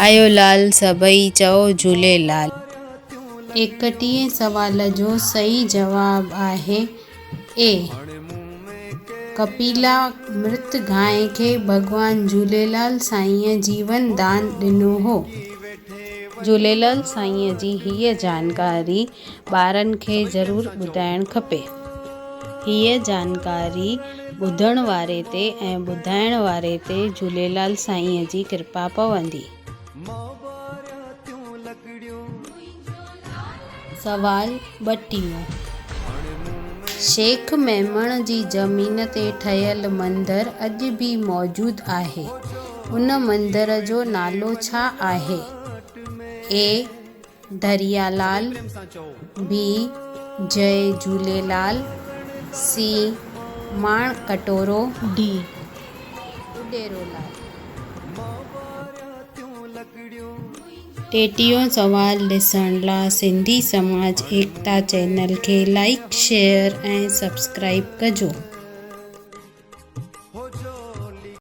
آيو لال سڀئي چئو جهوليلال. ايڪٽيهين سوال جو صحيح جواب آهي اي. ڪپيلا مرت گانء کي ڀڳوان جهوليلال سائينء جيون دان ڏنو هو. جهوليلال سائينء جي هيء جانڪاري ٻارن کي ضرور ٻڌائڻ کپي. هيء جانڪاري ٻڌڻ واري تي ۽ ٻڌائڻ واري تي جهوليلال سائينء جي ڪرپا پوندي. سوال ٻٽيهون، شيخ ميمڻ جي زمين تي ٺهيل مندر اڄ به موجود آهي. ان مندر جو نالو ڇا آهي؟ اي، دريا لال، بي، جئي جهوليلال، سي، ماڻ ڪٽورو، ڊي، اڏيرو لال. ٽيٽيهون سوال ڏسڻ لا سنڌي سماج ايڪتا چينل کي لائيڪ شيئر ۽ سبسڪرائيب ڪجو.